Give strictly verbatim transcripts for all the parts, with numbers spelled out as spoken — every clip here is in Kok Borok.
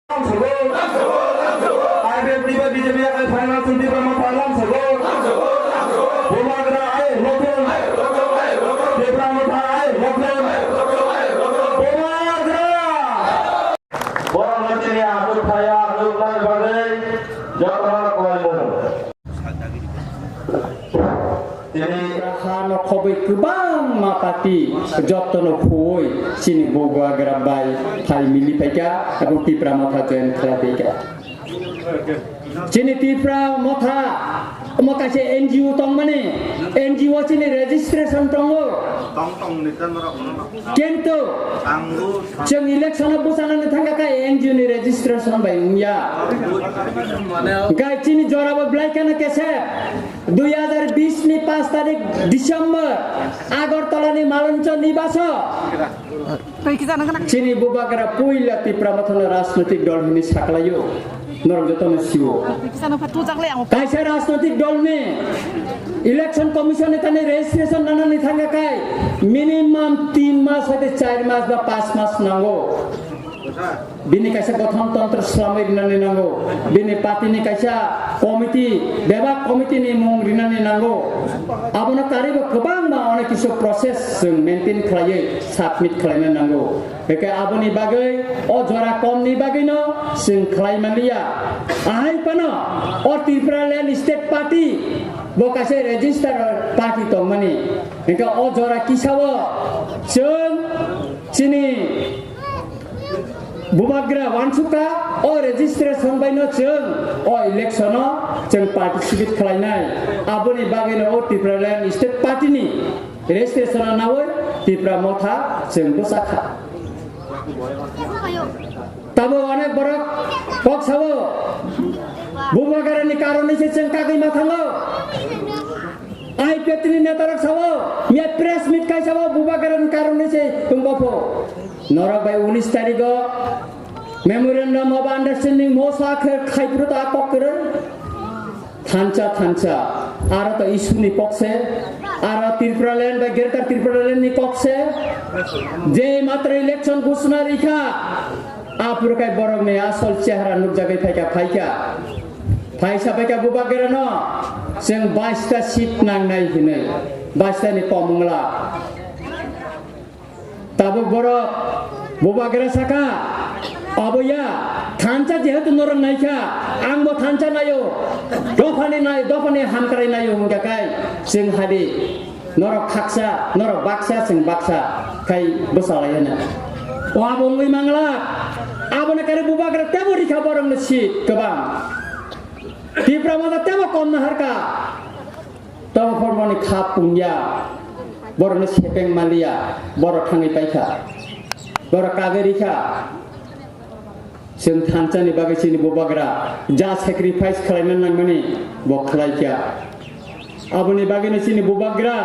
Lamsogo. I P F T bai B J P yakai phaina chwng Tipra Motha lamsogo. Bubagra ai rokon. Tipra Motha ai rokon. Bubagra. Borok no chini aswk thaya aswk nani bagwi jotono khlai mano. Chini hano khobwi kwbangma party jotono phuwi chini Bubagra bai phai mili phaikha abo Tipra Motha join khlai phaikha. Chini Tipra Motha omo kaisa N G O tongmani, N G O chini registration tongo. Tong tong ni tan rok no. Kintu ang bo chwng election o bwchanani thangkha khe N G O ni registration bai wngya. Gai chini jorabo belai kheno kesep. Dui hazar bis ni paanch tarik December Agartala ni Maloncho Nibaso. Tei kisa nang nang. Chini Bubagra puila Tipra Mothano rajnotik dol hwnwi saklaio. Norok jotono sio. Tei kisa nang pha tujak le ang. Kaisa rajnotik dol ni election commission ni thani registration nanani thangkha kai minimum tin mas hoite char mas ba panch mas nango. Bini kaisa gothon tontro swlamwi rinani nango. Bini party ni kaisa committee, bebak committee ni mung rinani nango. Abono karwibo kwbangma onek kisu process chwng maintain khlaiwi submit khlaina nango. Hwnkhe aboni bagwi o jora komni bagwino chwng khlai manliya. Ahai phano o Tripura Land State Party bo kaisa register party tongmani. Hwnkhe o jora kisao chwng chini Bubagra wansukha o registration baino chwng o election o chwng participate khlainai. Aboni bagwino o Tripura Land State Party ni registration o nawi Tipra Motha chwng bwsakha. Tabo onek borok kok sao Bubagra ni karon ni se chwng kagwi ma thango. I P F T ni netarok sao, miya press meet khai sao, Bubagra ni karon ni se tungbo pho. Norok bai unis tarigo memorandum of understanding mosa khe khai phuru ta kok kwrwi. Thansa, thansa, aro to issue ni kok se, aro Tripura Land bai Greater Tripura Land ni kok se, je matra election ghosna rikha, aphuru khai borok ni asol chehra nukjagwi phaikha, phaikha. Phaisa phaikha Bubagra no, chwng baista seat nangnai hinwi, baista ni kom wngla. Tabuk borok Bubagra saka, obo ya, thansa jehetu norok naikha, ang bo thansa naio, dophani nai, dophani hamkrai naio hwnkha khai, chwng hadi. Norok khaksa, norok baksa, chwng baksa khai bwsalaiyana. O abo wngwi mangla, aboni kare Bubagra tebo rikha borokno seat kwbang. Tipra Motha tebo kom naharkha. Tabo phor boni kha punya, borokno sepeng maliya, borok thangwi paikha, borok kagwi rikha. Chwng thansa ni bagwi chini Bubagra ja sacrifice khlaina nangmani bo khlaikha. Aboni bagwino chini Bubagra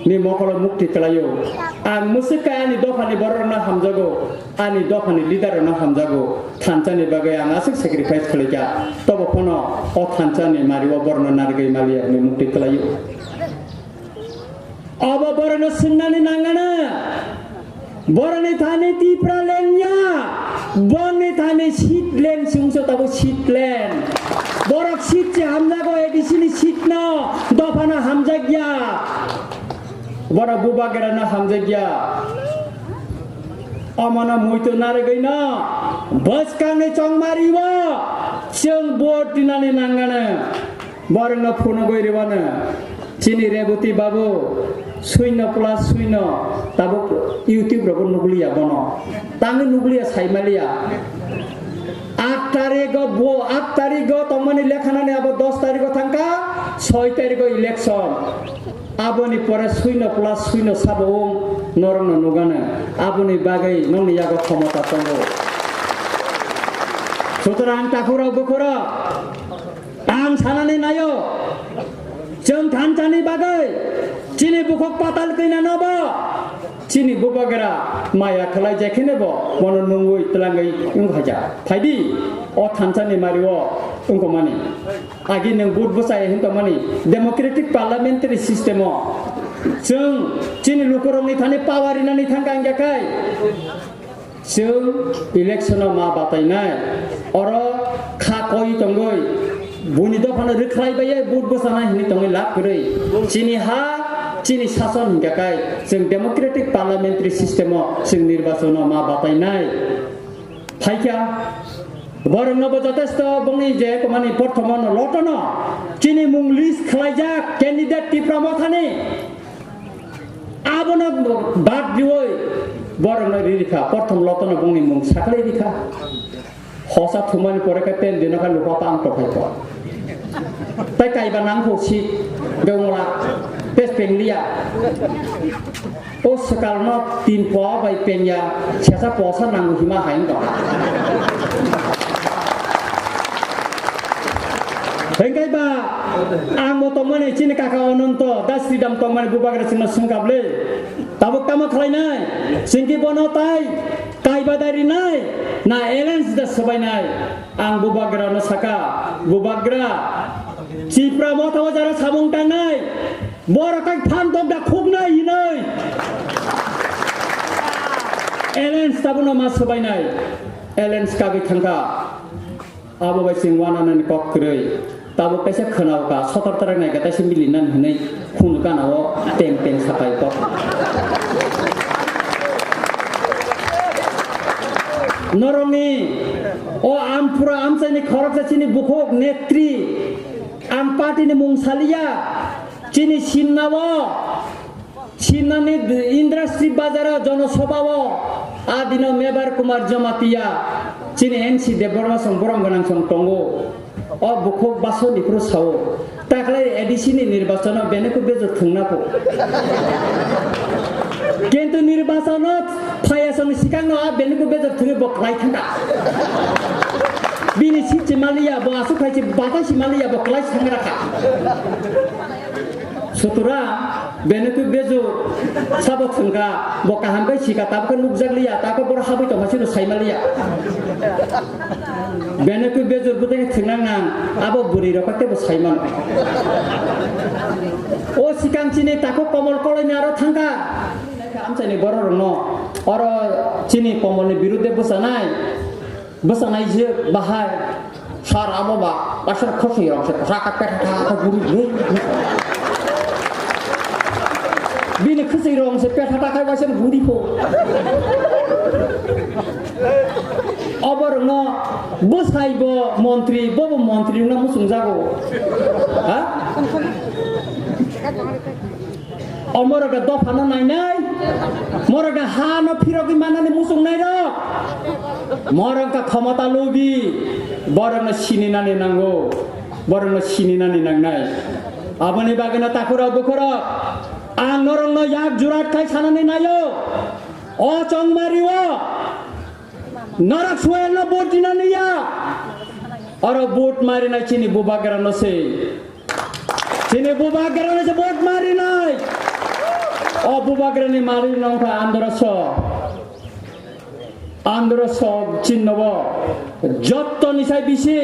ni mokolo mukti kwlaio. Ang mwswk khe ani dophani borokno hamjago, ani dophani leader rokno hamjago. Thansa ni bagwi ang aswk sacrifice khlaikha. Tobo phano o thansa ni mari o borokno narwgwi maliya hinwi mukti kwlaio. Obo borokno swngnani nangano. Borokni thani Tipra lengya, borokni thani seat leng chwngso tabo seat leng. Borok seat se hamjago, A D C ni seat no, dophano hamjakya. Borok Bubagrano hamjakya. Omono muito narwgwino bwskangni chongmaribo chwng vote rinani nangano. Borokno phunugwi rwano. Chini Reboti babu, suino plus suino, tabuk YouTube rogo nugliya bono. Tangwi nugliya saimaliya. Aat tarigo bo, aat tarigo tongmani lekhanani abo dos tarigo thangkha, soi tarigo election. Aboni pore suino plus suino sabo wng norokno nugano. Aboni bagwi nokni yago khomota tongo. Sutorang takhurok bukhurok. Ang sanani naio, chwng thansani bagwi chini bukhuk patal kwnano bo chini Bubagra maya khlai jekhene bo bono nungwi twlangwi wngkhaja. Phaidi o thansani mario wngkokmani. Agi nwng vote bwsai wngtongmani democratic parliamentary system o chwng chini lukurokni thani power rinani thangkha wngya khai. Chwng election-o ma batainai, oro kha koi tongwi, buini dophano rwkhlai baiya vote bwchanai hinwi tongwi lab kwrwi. Chini ha, chini sason hinkha kai, chwng democratic parliamentary system-o chwng nirbachon-o ma batainai. Phaikha, borokno bo jotesto bongni je komani porthomo no lotono, chini mung list khlaijak candidate Tipra Mothani. Abono bad riwi borokno ri rikha, porthom lotono bongni mung saklai rikha. Hosa thumani pore khe pen dino kha lupa pang tokhai ko. Tai kaiba nang kho si gongla pes peng liya. O swkalno tin po bai pengya sesa posa nang hima hai wngkha. Hengkai ba, ang bo tongmani chini kaka Ononto, Das Sridham tongmani bubagra chwngno swngkha bwle. Tabuk tamo khlainai, chwngki bono tai kaiba dai rinai, na alliance da swbainai. Ang bubagrano saka, bubagra, Tipra Motha o jara samung tangnai, borok tai phan dok da khuknai hinoi. Alliance tabuno ma swbainai, alliance kagwi thangkha. Abo bai chwng wananani kok kwrwi. Tabuk kaisa khwnao ka, sotor tarak nai ka, taisa mili nani hwnwi khunu gana o teng teng sapai kok. Norokni o amphura amchaini khoroksa chini bukhuk netri, ang party ni mung saliya, chini sinna o Sinani Industry Bazar o Jonosabha o adino Mebar Kumar Jamatia chini N C Debbarma song borom gwnang song tongo. O bukhuk baso ni phuru sao. Taklai A D C ni nirbachon o bene khe bejor thwngna po. Kintu nirbachon o phaiya song sikang no a bene khe bejor thwngwi bo klai thangkha. Bini sitsi maliya bo asuk khai si bata si maliya bo klai sangra kha. Sutura, bene khe bejor sabo thwngkha, bo kaham khe sika, tabukhe nukjak liya, tabukhe boro habwi tongma sino saima liya. Bene khe bejor bwtwi khe thwngna nang, abo bwrwi rok khe tebo saimano. O sikang chini takhuk Komol koloini aro thangkha. Amchaini borok rokno, oro chini Komolni birudde bwchanai. Bwsanaijwk bahai sar abo ba aswk khosoi rok se kwchak ka petha tha kha guri guri. Bini khosoi rok se petha tha khai waisa guri pho. Obo rokno bwsai bo montri, bo bo montri wngna muchung jago. Ha? O morok da dophano nainai, morok da hano phirogwi manani muchungnairok, morok da khomota lubi, borokno sininani nango, borokno sininani nangnai. Aboni bagwino takhurok bukhurok, ang norokno yak jurat khai sanani naio, o chongmario norok Suhelno vote dinani ya, oro vote marinai chini bubagrano se. Chini bubagrano se vote marinai. O bubagrani malik nongkha androso. Androso chinnobo. Jottoni sai bisi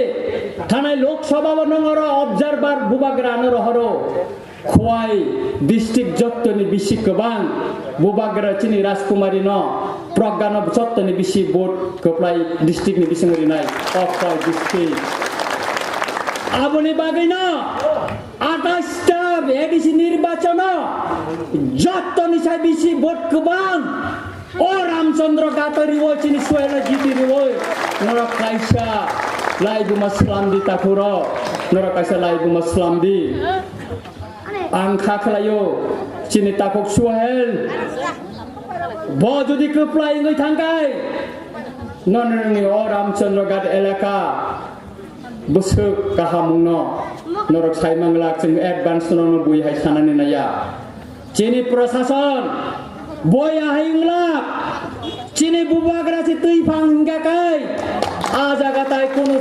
thanai Lok Sabha bo nongoro observer bubagrano rohoro. Khowai district jottoni bisi kwbang bubagra chini Rajkumari no Pragga no jottoni bisi vote kwplai district ni bising rinai o Khowai district. Aboni bagwi no atais ta A D C nirbachon o jottoni sai bisi vote kwbang o Ramchandra Ghat o riwo chini Suhelno jiti riwo norok kaisa laibuma slamdi takhuro norok kaisa laibuma slamdi. Ang kha khlaio, chini takhuk Suhel. Bo jodi kwplai wngwi thangkhai, nonini o Ramchandra Ghat elaka bwswk kahamungno norok sai manglak, chwng advance no bui hai sanani naiya. Chini prashason, Boya hai wngla, chini bubagra se twi phang hingka kai, a jaga tai kunu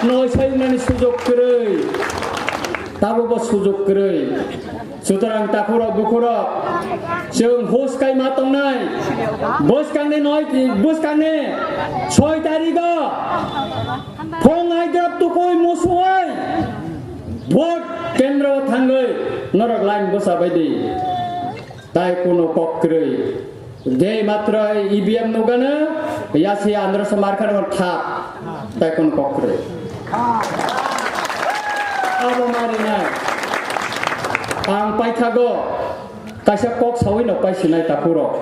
noi sai wngnani sujok kwrwi, tabo bo sujok kwrwi. Sutrang takhurok bukhurok, chwng hus kai ma tongnai, bwskangni noi, bwskangni soi tarigo, phung aidrop tukui musuoi, vote kendro thangwi norok line bwsa bai di. Tai kuno kok kwrwi. Jei matro E V M nugano, yasi andro se markar hor thap, tai kon kokre. Abo marinai. Ang paithago, kaisa kok sawi no paisinai tapuro.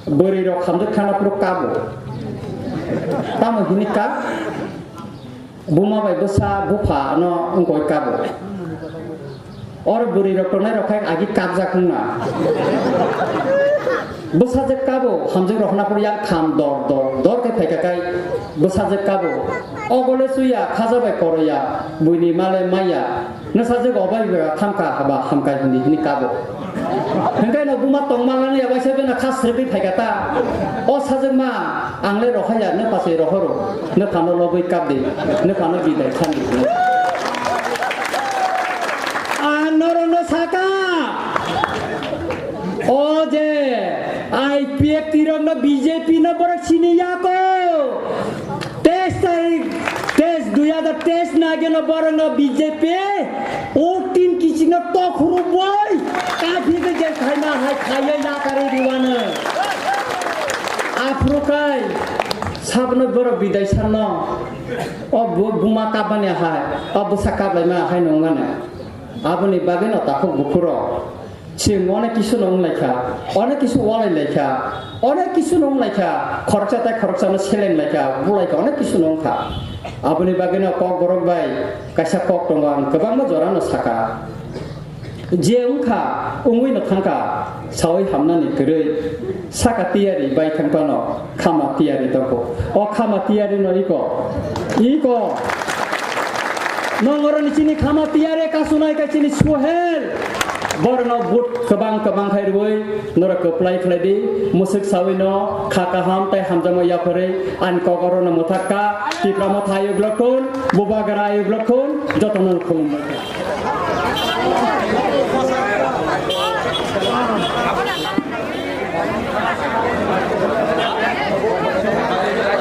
Bwrwi rok hamjak thana puro kabo. Tamo hini kap? Buma bai bwsa bupha no wngkoi kabo. Or bwrwi rok tongnai rok khai agi kapjak wngna. Bwsajwk kabo hamjwk rok hwnapor yang kham dor dor dor khe phaikha khai bwsajwk kabo. Ogole chuya khaja bai koroya buini male maya. Nwsajwk obai bai thamkha haba hamkai hindi hini kabo. Hingkai no buma tongma lang ya waisa bena khas srwgwi phaikha ta. O sajwkma ang le rohaya ne pasai rohoro. Nwphano lobwi kapdi, nwphano bidai thani. Ang norokno saka, o je I P F T rokno B J P no borok sini yako. Teis tarik, teis, dui hazar teis nageno borokno B J P o tin kichingno tokhuru boi, kaphigwi je khaima hai khaiyo yakarwi riwano. Aphuru kai, Sabno borok bidai sanno, o bu-, buma kapmani hai, o bwsa kaplaima hai nungmani. Aboni bagwino takhuk bukhuro. Chwng onek kisu no wnglaikha, onek kisu walailaikha, onek kisu no wnglaikha, khoroksa tai khoroksa no selenglaikha, bulaikha, onek kisu no wngkha. Aboni bagwino kok borok bai kaisa kok tongo, ang kwbangma jorano saka. Je wngkha, wngwi no thangkha, sawi hamnani kwrwi, saka tiyari bai thang phano, khama tiyari tongo. O khama tiyari no iko, iko. Nong oroni chini khama tiyari kasunai kha chini Suhel. Borno but kwbang kwbang khai rwi, norok kwplai khlai di, musuk sawi no, kha kaham tai hamjakma yapharwi, ani kok oro no mwthak kha, Tipra Motha ayuk lokhun, Bubagra ayuk lokhun, jotono khulumbai kha.